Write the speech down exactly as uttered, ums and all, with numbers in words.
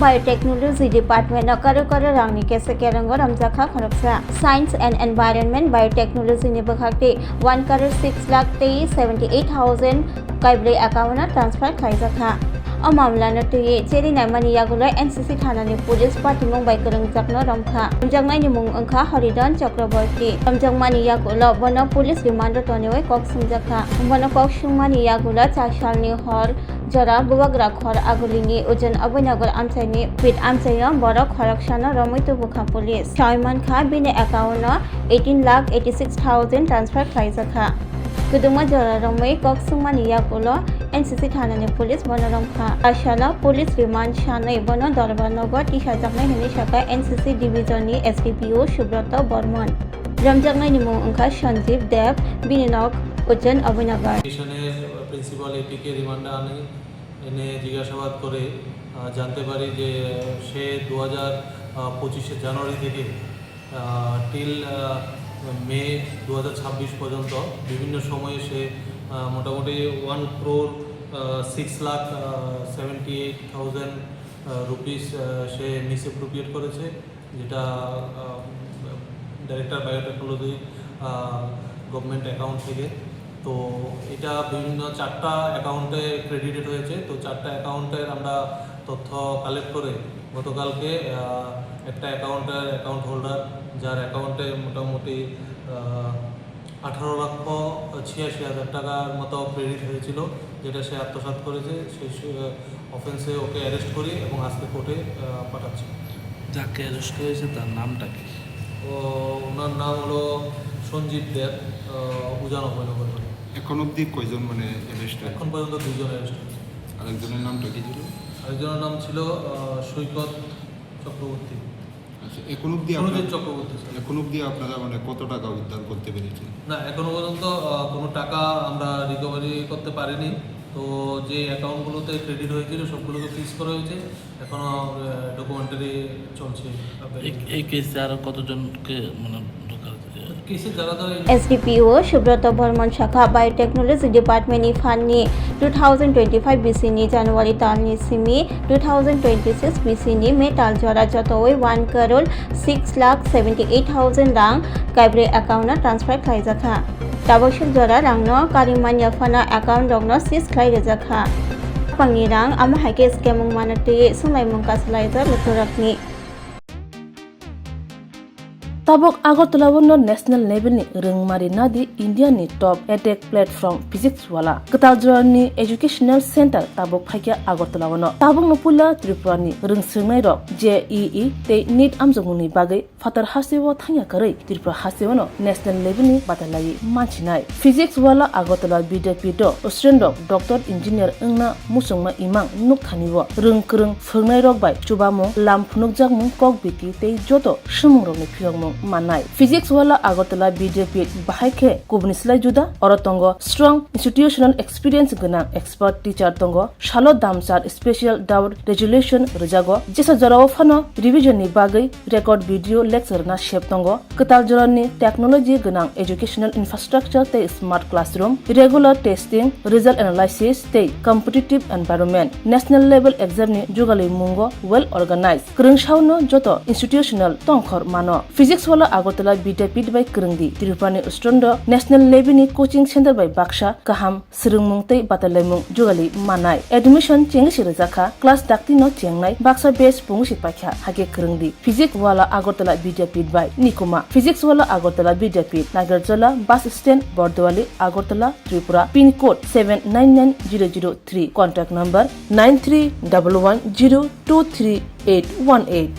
Biotechnology Department no karo karo rangni kesa kerongo romjakha khoroksa. Science and Environment Biotechnology ni bwkhak tei one crore six lakh tei seventy eight thousand kaibrwi account no transfer khlaijakha. O mamla no twiwi cheri naimani yagulo N C C thana ni police patimung bai kwrwngjakno romkha. Romjaknaini mung wngkha Horidhan Chakraborty. Romjakmani yagulo bono police remand o toniwi kok swngjakha. Bono kok swngmani yagulo char salni hor jora Bubagra khor Agulini Ujan Abhinagar amchaini pit amchaio borok khoroksano romwi tubukha police. Sawi mankha bini account no eighteen lakh eighty six thousand transfer khlaijakha. Kwdwngma jora romwi kok swngmani yagulo N C C thanani police bono romkha. Asala police remand sanwi bono Dorbar nogo tisajaknai hwnwi sakha N C C division ni S D P O Subroto Bormon. Romjaknaini mung wngkha Sanjeev Deb, bini nok Ujan Abhinagar. স্টেশনের principal APK রিমান্ডে আনি এনে জিজ্ঞাসাবাদ করে আহ, জানতে পারি যে সে দু হাজার পঁচিশে জানুয়ারি থেকে টিল মে দু হাজার ছাব্বিশ পর্যন্ত বিভিন্ন সময়ে সে আহ, মোটামুটি one crore six lakh seventy eight thousand rupees সে মিসঅ্যাপ্রোপ্রিয়েট করেছে, যেটা ডাইরেক্টর বায়োটেকনোলজি গভর্নমেন্ট অ্যাকাউন্ট থেকে। তো এটা বিভিন্ন চারটা অ্যাকাউন্টে ক্রেডিটেড হয়েছে। তো চারটা অ্যাকাউন্টের আমরা তথ্য কালেক্ট করে গতকালকে আহ, একটা অ্যাকাউন্টের অ্যাকাউন্ট হোল্ডার, যার অ্যাকাউন্টে মোটামুটি আহ, আঠারো লক্ষ ছিয়াশি হাজার টাকার মতো ক্রেডিট হয়েছিল, যেটা সে আত্মসাৎ করেছে। সেই সু- অফেন্সে ওকে অ্যারেস্ট করি এবং আজকে কোর্টে আহ, পাঠাচ্ছি। যাকে অ্যারেস্ট করেছে তার নামটা কি? ও, ওনার নাম হলো সঞ্জিত দেব, আহ, উজান অভয়নগর বাড়ি। এখন অবধি কয়জন মানে অ্যারেস্ট হয়েছে? এখন পর্যন্ত দুইজন অ্যারেস্ট হয়েছে। আরেকজনের নামটা কি ছিল? আরেকজনের নাম ছিল আহ, সৈকত চক্রবর্তী। আচ্ছা, এখন অবধি সুরজিৎ আপনারা, চক্রবর্তী, স্যার। এখন অবধি আপনারা মানে কত টাকা উদ্ধার করতে পেরেছেন? না, এখনো পর্যন্ত আহ, কোনো টাকা আমরা রিকভারি করতে পারিনি। তো যে অ্যাকাউন্টগুলোতে ক্রেডিট হয়েছিল সবগুলোকে ফ্রিজ করা হয়েছে। এখনো ডকুমেন্টারি চলছে। এই এই কেসে আরো কতজনকে মানে ঢোকা হয়েছে? কেসে যারা যারা এই S D P O Subroto Bormon sakha Biotechnology Department ni phan ni two thousand twenty-five B C ni January tal ni simi two thousand twenty-six B C ni May tal jora jotoi one crore six lakh seventy eight thousand rang kaibrwi account no transfer khlaijakha. Tabok suk jora rang no karimanya phano account rok no seize khlai rijakha. Bangni rang, amo hai khe scam wngmano twiwi swnglaimung kasulaijak lukurokni. Tabuk Agartala o no national level ni rwngmari nadi India ni top edtech platform Physics Wala. Kwtal jora ni educational center tabuk phaikha Agartala o no. Tabuk no puila Tripura ni rwngswngnai rok J E E tei NEET amjokmung ni bagwi phatar hasteo thangya kwrwi Tripura hasteo no national level ni batalai manchinai. Physics Wala Agartala Vidyapith o student rok doctor engineer wngna muchungma imang nukthani o rwng kwrwng phwrwngnairok bai chubamung, lam phunukjakmung, kok biti tei joto swngmungrokni phiyokmung mannai. Physics Wala Agartala Vidyapith bahai khe kubuni slai juda, oro tongo strong institutional experience gwnang expert teacher tongo, salo damchar special doubt resolution rwjago, jesa jorao phano revision ni bagwi record video lecture na sep tongo. Kwtal jorani technology gwnang educational infrastructure tei smart classroom, regular testing, result analysis tei competitive environment, national level exam ni jugalwi mungo well organized. Kwrwngsao no joto institutional tongkhor mano. Physics Wala Agartala Vidyapith bai kwrwngdi. Tripura ni student rok national level ni coaching center bai baksa kaham swrwngmung tei batalaimung jugali manai. Admission chengwi se rwjakha, class dakti no chengnai, baksa batch pungwi se paikha, hakhe kwrwngdi. Physics Wala Agartala Vidyapith bai nikuma. Physics Wala Agartala Vidyapith, Nagarjala, bus stand, Bordowali, Agartala, Tripura, pin code seven nine nine zero zero three, contact number nine three double one zero two three eight one eight.